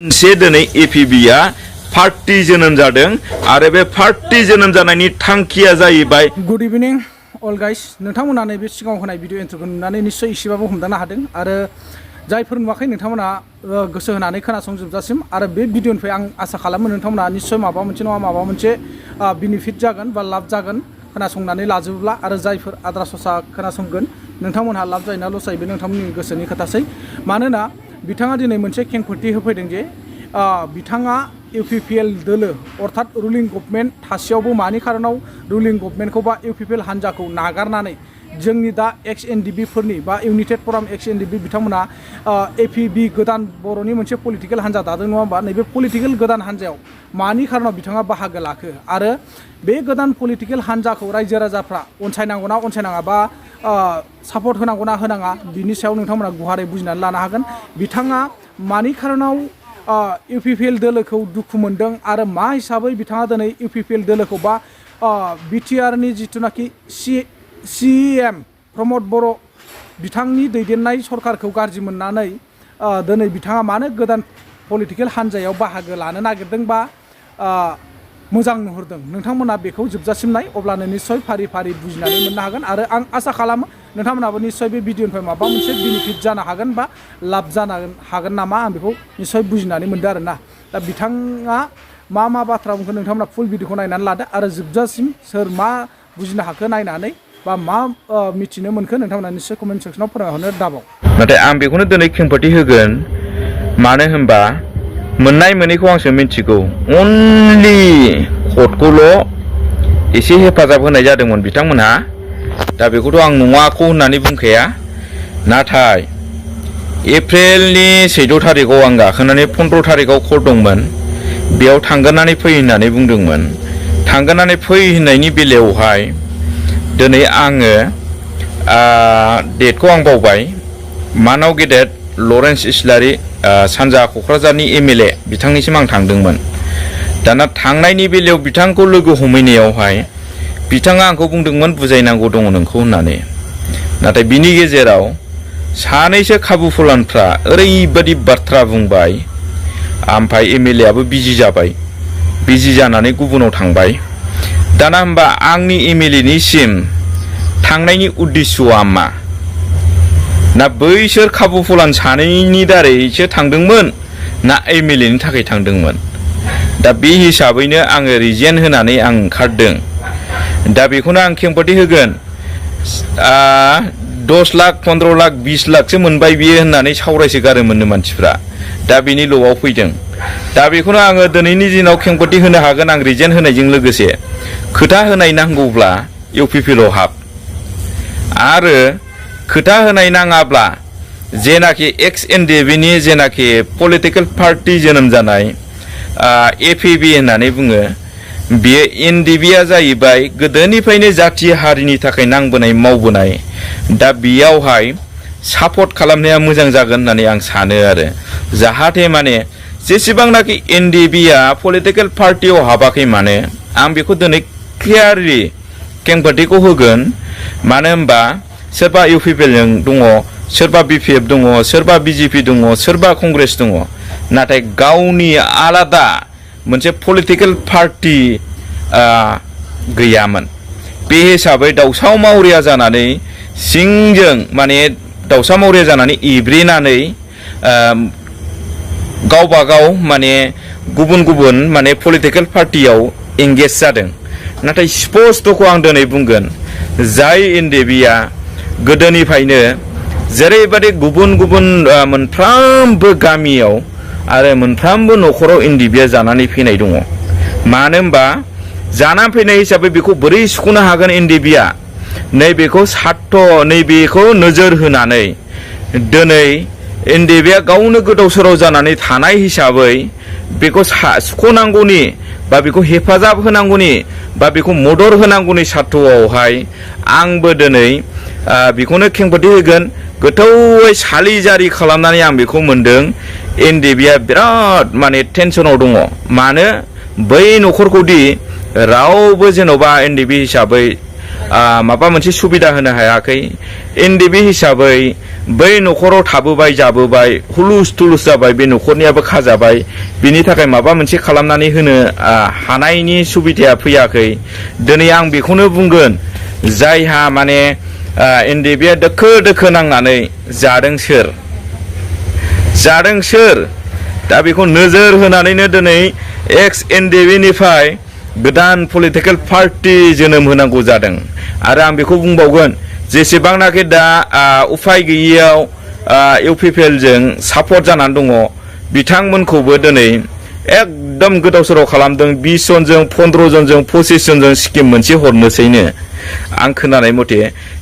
मोनसे दिनै एपिबिआ पार्टी जोनोम जादों आरो बे पार्टी जोनोम जानायनि थांखिया जाहैबाय। गुड इभिनिं अल गाइस, नोंथांमोना नैबे सिगाङाव होनाय भिडिअ इन्ट्र'खौ नुनानै निश्चय एसेबाबो हमदांनो हादों आरो जायफोर नुवाखै नोंथांमोना गोसो होनानै खोनासंजोबजासिम आरो बे भिडिअनिफ्राय आं आसा खालामो नोंथांमोना निश्चय माबा मोनसे नङा माबा मोनसे बेनिफिट जागोन बा लाब जागोन खोनासंनानै लाजोबोब्ला। आरो जायफोर आद्रा ससा खोनासंगोन नोंथांमोनहा लाब जायो ना लस जायो बे नोंथांमोननि गोसोनि खोथासै। मानोना बिथाङा दिनै मोनसे खेंफोरथि होफैदों जे बिथाङा UPPL दोलो अर्थात रुलिं गभर्नमेन्ट थासेयावबो मानि खारनाव रुलिं गभर्नमेन्टखौ बा UPPL हान्जाखौ नागारनानै जोंनि दा XNDB फोरनि बा इउनाइटेड फराम XNDB बिथांमोना APB गोदान बर'नि मोनसे पलिटिकेल हान्जा दादों नङा होमबा। नैबे पलिटिकेल गोदान हान्जायाव मानि खारनाव बिथाङा बाहागो लाखो आरो बे गोदान पलिटिकेल हान्जाखौ रायजो राजाफ्रा अनसायनांगौना अनसायनाङा बा सापर्ट होनांगौना होनाङा बिनि सायाव नोंथांमोना गुवारै बुजिनानै लानो हागोन। बिथाङा मानि खारनाव UPPL दोलोखौ दुखु मोनदों आरो मा हिसाबै बिथाङा दिनै UPPL दोलोखौ बा बिटिआरनि जिथुनाखि CM प्रमद बर' बिथांनि दैदेननाय सरकारखौ गाज्रि मोननानै दिनै बिथाङा मानो गोदान पलिटिकेल हान्जायाव बाहागो लानो नागिरदों बा मोजां नुहुरदों। नोंथांमोना बेखौ जोबजासिम नाय, अब्लानो निस्सय फारि फारि बुजिनानै मोननो हागोन आरो आं आसा खालामो नोंथांमोनाबो निस्सय बे भिडिअनिफ्राय माबा मोनसे बेनिफिट जानो हागोन बा लाब जानो हागोन नामा आं बेखौ निस्सय बुजिनानै मोनदों आरोना। दा बिथाङा मा बाथ्रा बुंखो नोंथांमोना फुल भिडिअखौ नायनानै लादो आरो जोबजासिम सोर मा बुजिनो हाखो नायनानै बा मा मिथिनो मोनखो नोंथांमोना निस्सय कमेन्ट सेक्सनाव फोरमायहरनो दाबाव। नाथाय आं बेखौनो दिनै खेंफोरथि होगोन, मानो होनबा मोननाय मोनैखौ आंसो मिथिगौ। अनलि कर्टखौल' एसे हेफाजाब होनाय जादोंमोन बिथांमोनहा। दा बेखौथ' आं नङाखौ होननानै बुंखाया, नाथाय एप्रिलनि 14 थारिखआव आं गाखोनानै 15 थारिखआव कर्ट दंमोन, बेयाव थांगोरनानै फै होननानै बुंदोंमोन। थांगोरनानै फै होननायनि बेलायावहाय दिनै आङो डेटखौ आं बावबाय, मानाव गेदेर लरेन्स इस्लारि सानजा क'क्राझारनि MLA बिथांनिसिम आं थांदोंमोन। दाना थांनायनि बेलायाव बिथांखौ लोगो हमहैनायावहाय बिथाङा आंखौ बुंदोंमोन बुजायनांगौ दङ नोंखौ होननानै। नाथाय बिनि गेजेराव सानैसो खाबुफुलानफ्रा ओरैबायदि बाथ्रा बुंबाय, ओमफ्राय MLA आबो बिजि जाबाय, बिजि जानानै गुबुनाव थांबाय। दाना होमबा आंनि MLA निसिम थांनायनि उद्देश्यआ मा? ना बैसोर खाबुफुलान सानैनि दारैसो थांदोंमोन ना MLA नि थाखाय थांदोंमोन? दा बे हिसाबैनो आङो रिजेन होनानै आं ओंखारदों। दा बेखौनो आं खेंफोरथि होगोन, 10 लाख 15 लाख 20 लाखसो मोनबाय बियो होननानै सावरायसो गारोमोननो मानसिफ्रा। दा बेनि ल'आव फैदों। दा बेखौनो आङो दिनैनि दिनाव खेंफोरथि होनो हागोन। आं रिजेन होनायजों लोगोसे खोथा होनाय नांगौब्ला UPPL आव हाब, आरो खोथा होनाय नाङाब्ला जेनाखि XNDB नि जेनाखि पलिटिकेल पार्टी जोनोम जानाय APB होननानै बुङो, बेयो NDBआ जाहैबाय गोदोनिफ्रायनो जाथि हारिनि थाखाय नांबोनाय मावबोनाय। दा बेयावहाय सापर्ट खालामनाया मोजां जागोन होननानै आं सानो आरो जाहाथे माने जेसेबांनाखि NDBआ पलिटिकेल पार्टियाव हाबाखै मानो, आं बेखौ दिनै क्लियारलि खेंफोरथिखौ होगोन। मानो होनबा सोरबा UPPL जों दङ, सोरबा BPF दङ, सोरबा BJP दङ, सोरबा कंग्रेस दङ, नाथाय गावनि आलादा मोनसे पलिटिकेल पार्टी गैयामोन। बे हिसाबै दाउसा मावरिया जानानै सिंजों माने दाउसा मावरिया जानानै एब्रेनानै गावबागाव माने गुबुन गुबुन माने पलिटिकेल पार्टियाव एंगेज जादों। नाथाय स्पष्टखौ आं दिनै बुंगोन, जाय NDBआ गोदोनिफ्रायनो जेरैबायदि गुबुन गुबुन मोनफ्रोमबो गामियाव आरो मोनफ्रोमबो न'खराव NDBआ जानानै फैनाय दङ। मानो होनबा जानानै फैनाय हिसाबै बेखौ बोरै सुख'नो हागोन NDBआ? नैबेखौ नैबेखौ नोजोर होनानै दिनै NDBआ गावनो गोदाव सोराव जानानै थानाय हिसाबै बेखौ सुख'नांगौनि बा बेखौ हेफाजाब होनांगौनि बा बेखौ मदद होनांगौनि सार्थ'आवहाय आंबो दिनै बेखौनो खेंफोरथि होगोन। गोथौयै सालिजारि खालामनानै आं बेखौ मोनदों, NDBआ बिराद माने टेनसनाव दङ। मानो बै न'खरखौदि रावबो जेन'बा NDB हिसाबै माबा मोनसे सुबिदा होनो हायाखै। NDB हिसाबै बै न'खराव थाबोबाय जाबोबाय हुलुस थुलुस जाबाय बे न'खरनियाबो खाजाबाय बिनि थाखाय माबा मोनसे खालामनानै होनो हानायनि सुबिदाया फैयाखै दिनै आं बेखौनो बुंगोन जायहा माने एनडिएफबिआ दोखो दोखो नांनानै जादों सोर दा बेखौ नोजोर होनानैनो दिनै एक्स एनडिएफबिनिफ्राय गोदान पलिटिकेल पार्टी जोनोम होनांगौ जादों आरो आं बेखौ बुंबावगोन जेसेबांनाखि दा उफाय गैयियाव UPPL जों सापर्ट जानानै दङ बिथांमोनखौबो दिनै एकदम गोदाव सोराव खालामदों 20 जनजों 15 जनजों 25 जनजों स्किम मोनसे हरनोसैनो आं खोनानाय मथे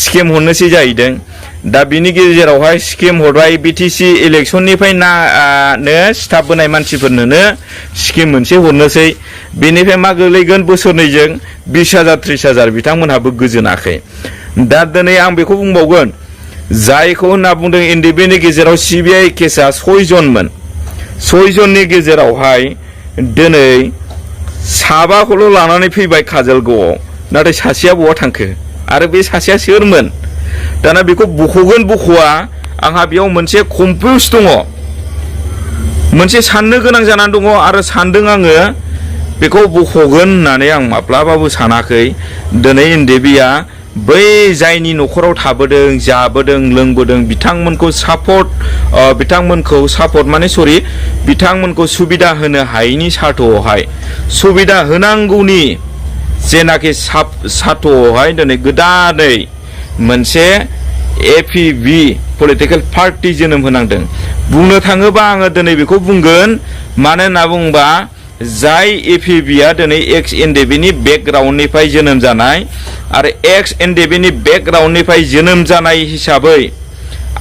स्किम हरनोसै जाहैदों दा बिनि गेजेरावहाय स्किम हरबाय बिटिसि इलेक्सननिफ्राय नो स्टाफ बोनाय मानसिफोरनो स्किम मोनसे हरनोसै बेनिफ्राय मा गोलैगोन बोसोरनैजों 20,000 30,000 बिथांमोनहाबो गोजोनाखै दा दिनै आं बेखौ बुंबावगोन जायखौ होनना बुंदों एनडिएफबिनि गेजेराव सिबिआइ केसआ 6 जनमोन 6 जननि गेजेरावहाय दिनै साबाखौल' लानानै फैबाय काजलगावआव नाथाय सासेया बहा थांखो आरो बे सासेया सोरमोन दाना बेखौ बख'गोन बख'आ आंहा बेयाव मोनसे कनफिउस दङ मोनसे साननो गोनां जानानै दङ आरो सानदों आङो बेखौ बख'गोन होननानै आं माब्लाबाबो सानाखै दिनै एनडिएफबिआ बै जायनि न'खराव थाबोदों जाबोदों लोंबोदों बिथांमोनखौ बिथांमोनखौ सुबिदा होनो हायैनि सार्थ'आवहाय सुबिदा होनांगौनि जेनाखि सार्थ'आवहाय दिनै गोदानै मोनसे APB पलिटिकेल पार्टी जोनोम होनांदों बुंनो थाङोबा आङो दिनै बेखौ बुंगोन मानो होनना बुंबा जाय APBआ दिनै एक्स एनडिएफबिनि बेकग्राउन्डनिफ्राय जोनोम जानाय आरो एक्स एनडिएफबिनि बेकग्राउन्डनिफ्राय जोनोम जानाय हिसाबै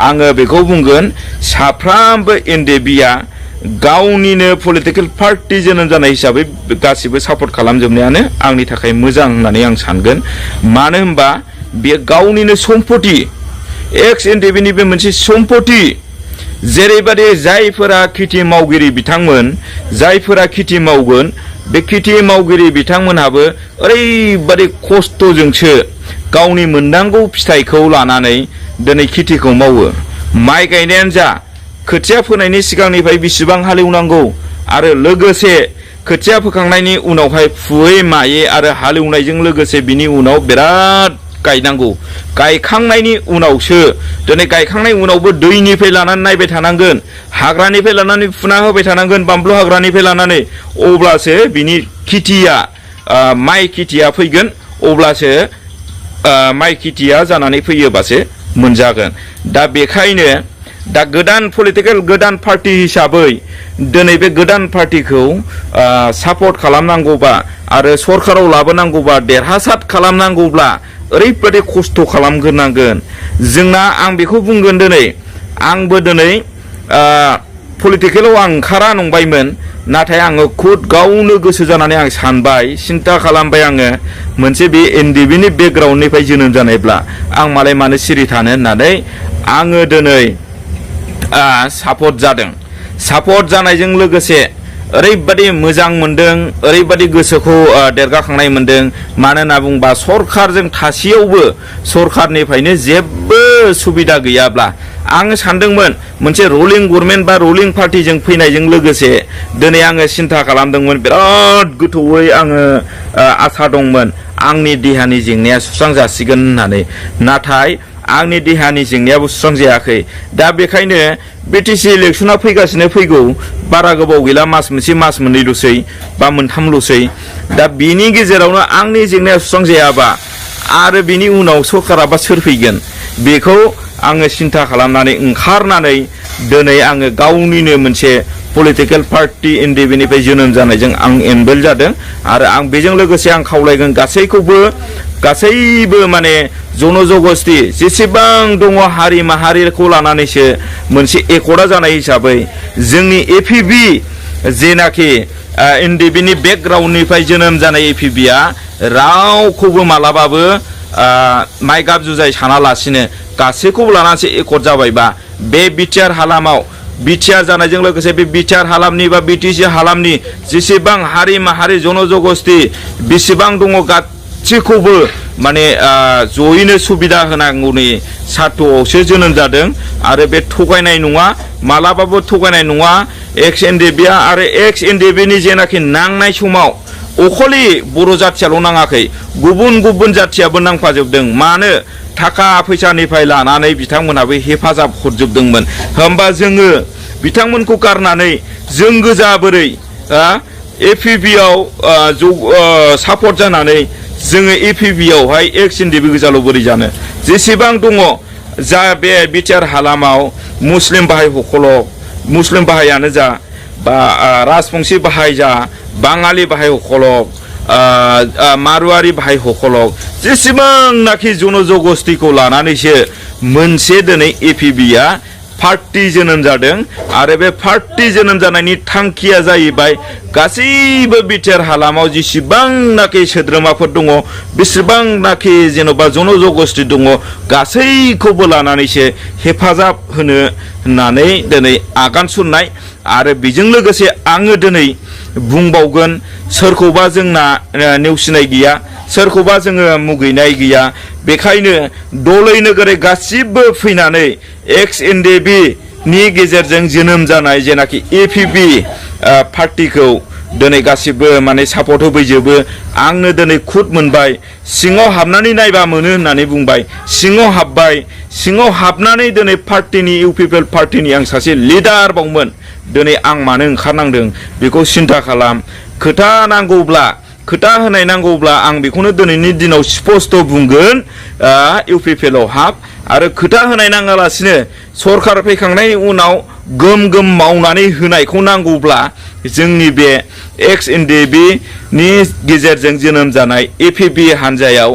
आङो बेखौ बुंगोन साफ्रोमबो एनडिएफबिआ गावनिनो पलिटिकेल पार्टी जोनोम जानाय हिसाबै गासिबो सापर्ट खालामजोबनायानो आंनि थाखाय मोजां होननानै आं सानगोन मानो होनबा बे गावनिनो सम्पति एक्स एनडिएफबिनि बे मोनसे सम्पति जेरैबादि जायफोरा खेथि मावगिरि बिथांमोन जायफोरा खेथि मावगोन बे खेथि मावगिरि बिथांमोनहाबो ओरैबादि खस्थ'जोंसो गावनि मोननांगौ फिथाइखौ लानानै दिनै खेथिखौ मावो माइ गायनायानो जा खोथिया फोनायनि सिगांनिफ्राय बेसेबां हालेवनांगौ आरो लोगोसे खोथिया फोखांनायनि उनावहाय फुयै मायै आरो हालेवनायजों लोगोसे बिनि उनाव बिराद गायनांगौ गायखांनायनि उनावसो दिनै गायखांनाय उनावबो दैनिफ्राय लानानै नायबाय थानांगोन हाग्रानिफ्राय लानानै फुना होबाय थानांगोन बानलु हाग्रानिफ्राय लानानै अब्लासो बिनि खेथिया माइ खेथिया फैगोन अब्लासो माइ खेथिया जानानै फैयोबासो मोनजागोन दा बेखायनो दा गोदान पार्टी हिसाबै दिनै बे गोदान पार्टीखौ सापर्ट खालामनांगौबा आरो सरकाराव लाबोनांगौबा देरहासार खालामनांगौब्ला ओरैबादि खस्थ' खालामग्रोनांगोन जोंना आं बेखौ बुंगोन दिनै आंबो दिनै पलिटिकेलाव आं ओंखारा नंबायमोन नाथाय आङो खुद गावनो गोसो जानानै आं सानबाय सिन्था खालामबाय आङो मोनसे बे एनडिएफबिनि बेकग्राउन्डनिफ्राय जोनोम जानायब्ला आं मालाय मानो सिरि थानो होननानै आङो दिनै सापर्ट जादों सापर्ट जानायजों लोगोसे ओरैबादि मोजां मोनदों ओरैबादि गोसोखौ देरगाखांनाय मोनदों मानो होनना बुंबा सरकारजों थासेयावबो सरकारनिफ्रायनो जेबो सुबिदा गैयाब्ला आं सानदोंमोन मोनसे रुलिं गभर्नमेन्ट बा रुलिं पार्टीजों फैनायजों लोगोसे दिनै आङो सिन्था खालामदोंमोन बिराद गोथौयै आङो आसा दंमोन आंनि देहानि जेंनाया सुस्रांजासिगोन होननानै नाथाय आंनि देहानि जेंनायाबो सुस्रांजायाखै दा बेखायनो बिटिसि इलेक्सना फैगासिनो फैगौ बारा गोबाव गैला मास मोनसे मास मोननैल'सै बा मोनथामल'सै दा बिनि गेजेरावनो आंनि जेंनाया सुस्रांजायाबा आरो बिनि उनाव सरकाराबा सोर फैगोन बेखौ आङो सिन्था खालामनानै ओंखारनानै दिनै आङो गावनिनो मोनसे पलिटिकेल पार्टी एनडिएफबिनिफ्राय जोनोम जानायजों आं एनभल्भ जादों आरो आं बेजों लोगोसे आं खावलायगोन गासैबो माने जनजगस्ति जेसेबां दङ हारि माहारिखौ लानानैसो मोनसे एकर्डा जानाय हिसाबै जोंनि APB जेनाखि एनडिएफबिनि बेकग्राउन्डनिफ्राय जोनोम जानाय APBआ रावखौबो मालाबाबो माइ गाब जुजाय सानालासिनो गासैखौबो लानानैसो एकर्ड जाबायबा बे बिटिआर हालामाव बिटिआर जानायजों लोगोसे बे बिटिआर हालामनि बा बिटिसि हालामनि जेसेबां हारि माहारि जनजगस्ति बेसेबां दङ गासैखौबो माने जयैनो सुबिदा होनांगौनि सार्थआवसो जोनोम जादों आरो बे थगायनाय नङा मालाबाबो थगायनाय नङा एक्स एनडिएफबिआ आरो एक्स एनडिएफबिनि जेनाखि नांनाय समाव अखलि बर' जाथियाल' नाङाखै गुबुन गुबुन जाथियाबो नांफाजोबदों मानो थाखा फैसानिफ्राय लानानै बिथांमोनाबो हेफाजाब हरजोबदोंमोन होमबा जोङो बिथांमोनखौ गारनानै जों गोजा बोरै एपिबिआव सापर्ट जानानै जोङो एपिबिआवहाय एक्स एनडिएफबि गोजाल' बोरै जानो जेसेबां दङ जा बे बिटिआर हालामाव मुस्लिम बाहाय हखलक मुस्लिम बाहायानो जा बा राजबंशी बाहाय जा बाङालि बाहाय हखलक मारुवारि बाहाय हखलक जेसेबांनाखि जनजगोष्ठीखौ लानानैसो मोनसे दिनै एपिबिआ पार्टी जोनोम जादों आरो बे पार्टी जोनोम जानायनि थांखिया जाहैबाय गासैबो बिटिआर हालामाव जेसेबांनाखि सोद्रोमाफोर दङ बेसेबांनाखि जेन'बा जनजगोष्ठी दङ गासैखौबो लानानैसो हेफाजाब होनो होननानै दिनै आगान सुरनाय आरो बेजों लोगोसे आङो दिनै बुंबावगोन सोरखौबा जोंना नेवसिनाय गैया सोरखौबा जोङो मुगैनाय गैया बेखायनो दलै नोगोरै गासिबो फैनानै एक्स एनडिएफबि नि गेजेरजों जोनोम जानाय जेनाखि एपिबि पार्टीखौ दिनै गासिबो माने सापर्ट होफैजोबो आंनो दिनै खुद मोनबाय सिङाव हाबनानै नायबा मोनो होननानै बुंबाय सिङाव हाबबाय सिङाव हाबनानै दिनै पार्टीनि UPPL पार्टीनि आं सासे लिडार बावमोन दिनै आं मानो ओंखारनांदों बेखौ सिन्था खालाम खोथा नांगौब्ला खोथा होनाय नांगौब्ला आं बेखौनो दिनैनि दिनाव स्पष्ट बुंगोन UPPL आव हाब आरो खोथा होनाय नाङालासिनो सरकार फैखांनायनि उनाव गोम गोम मावनानै होनायखौ नांगौब्ला जोंनि बे एक्स एनडिएफबि नि गेजेरजों जोनोम जानाय एपिबि हान्जायाव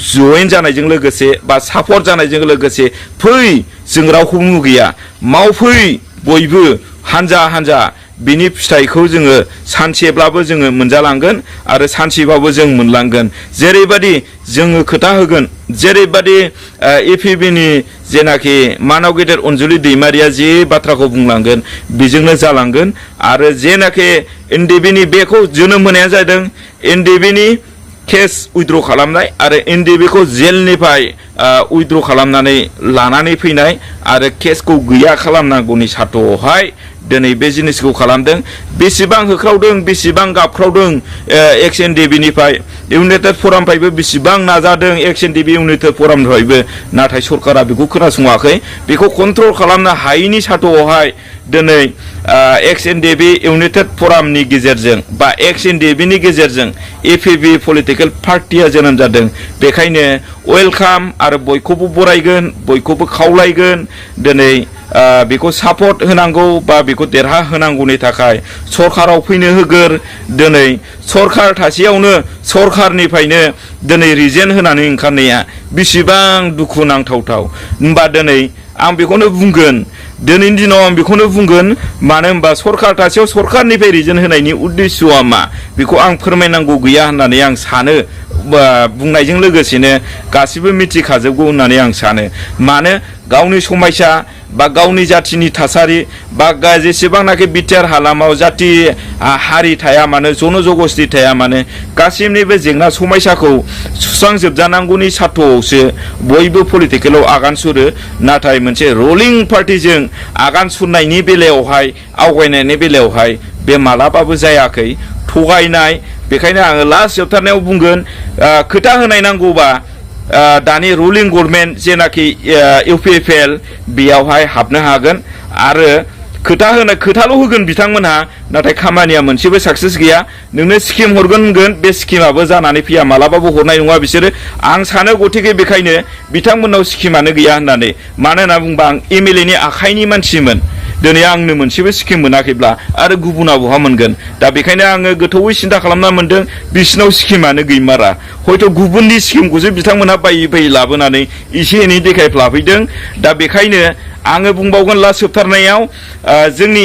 जयेन जानायजों लोगोसे बा सापर्ट जानायजों लोगोसे फै जों रावखौबो मुगैया मावफै बयबो हान्जा हान्जा बिनि फिथाइखौ जोङो सानसेब्लाबो जोङो मोनजालांगोन आरो सानसेबाबो जों मोनलांगोन जेरैबादि जोङो खोथा होगोन जेरैबादि एपिबिनि जेनाखि मानाव गेदेर अनजुलि दैमारिया जे बाथ्राखौ बुंलांगोन बेजोंनो जालांगोन आरो जेनाखि एनडिएफबिनि बेखौ जोनोम होनाया जादों एनडिएफबिनि केस उइथड्र खालामनाय आरो एनडिएफबिखौ जेलनिफ्राय उइथड्र खालामनानै लानानै फैनाय आरो केसखौ गैया खालामनांगौनि सार्थआवहाय दिनै बे जिनिसखौ खालामदों बेसेबां होख्रावदों बेसेबां गाबख्रावदों एक्स एनडिएफबिनिफ्राय इउनाइटेड फरामनिफ्रायबो बेसेबां नाजादों एक्स एनडिएफबि इउनाइटेड फरामनिफ्रायबो नाथाय सरकारा बेखौ खोनासङाखै बेखौ कन्ट्रल खालामनो हायैनि सार्थआवहाय दिनै एक्स एनडिएफबि इउनाइटेड फरामनि गेजेरजों बा एक्स एनडिएफबिनि गेजेरजों एपिबि पलिटिकेल पार्टिया जोनोम जादों बेखायनो वेलकाम आरो बयखौबो बरायगोन बयखौबो खावलायगोन दिनै बेखौ सापर्ट होनांगौ बा बेखौ देरहा होनांगौनि थाखाय सरकाराव फैनो होगोर दिनै सरकार थासेयावनो सरकारनिफ्रायनो दिनै रिजेन होनानै ओंखारनाया बेसेबां दुखु नांथावथाव होनबा दिनै आं बेखौनो बुंगोन दिनैनि दिनाव आं बेखौनो बुंगोन मानो होनबा सरकार थासेयाव सरकारनिफ्राय रिजेन होनायनि उद्देश्यआ मा बेखौ आं फोरमायनांगौ गैया होननानै आं सानो बुंनायजों लोगोसेनो गासिबो मिथिखाजोबगौ होननानै आं सानो मानो गावनि समायसा बा गावनि जाथिनि थासारि बा जेसेबांनाखि बिटिआर हालामाव जाति हारि थाया मानो जनजगोष्ठी थाया मानो गासिबनिबो जेंना समायसाखौ सुस्रांजोबजानांगौनि सार्थआवसो बयबो पलिटिकेलाव आगान सुरो नाथाय मोनसे रुलिं पार्टिजों आगान सुरनायनि बेलायावहाय आवगायनायनि बेलायावहाय बे मालाबाबो जायाखै थगायनाय बेखायनो आङो लास्ट जोबथारनायाव बुंगोन खोथा होनाय नांगौबा दानि रुलिं गभर्नमेन्ट जेनाखि UPPL बेयावहाय हाबनो हागोन आरो खोथाल' होगोन बिथांमोनहा नाथाय खामानिया मोनसेबो साक्सेस गैया नोंनो स्किम हरगोन होनगोन बे स्किमाबो जानानै फैया मालाबाबो हरनाय नङा बिसोरो आं सानो गथिखे बेखायनो बिथांमोननाव स्किमानो गैया होननानै मानो होनना बुंबा आं MLA नि आखाइनि मानसिमोन दिनै आंनो मोनसेबो स्किम मोनाखैब्ला आरो गुबुना बहा मोनगोन दा बेखायनो आङो गोथौवै सिन्था खालामना मोनदों बिसिनाव स्किमानो गैमारा हयथ' गुबुननि स्किमखौसो बिथांमोनहा बायै बायै लाबोनानै एसे एनै देखायफ्लाफैदों दा बेखायनो आङो बुंबावगोन लास्ट जोबथारनायाव जोंनि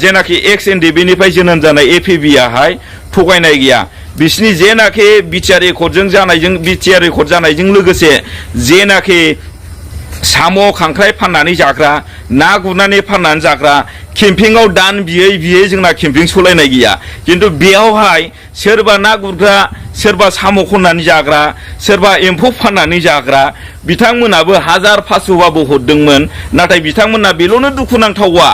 जेनाखि एक्स एनडिएफबिनिफ्राय जोनोम जानाय एपिबिआहाय थगायनाय गैया बिसिनि जेनाखि बिटिआर रेकर्ड जानायजों लोगोसे जेनाखि साम' खांख्राइ फाननानै जाग्रा ना गुरनानै फाननानै जाग्रा केम्पिंआव दान बियै जोंना केम्पिं सलायनाय गैया खिन्थु बेयावहाय सोरबा ना गुरग्रा सोरबा साम' खननानै जाग्रा सोरबा एम्फौ फाननानै जाग्रा बिथांमोनाबो 1500बाबो हरदोंमोन नाथाय बिथांमोना बेल'नो दुखुनांथावा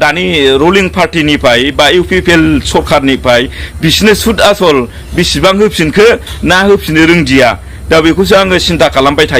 दानि रुलिं पार्टिनिफ्राय बा UPPL सरखारनिफ्राय बिसोरनो सुद आसल बेसेबां होफिनखो ना होफिननो रोंदिया दा बेखौसो आङो सिन्था खालामबाय थायो।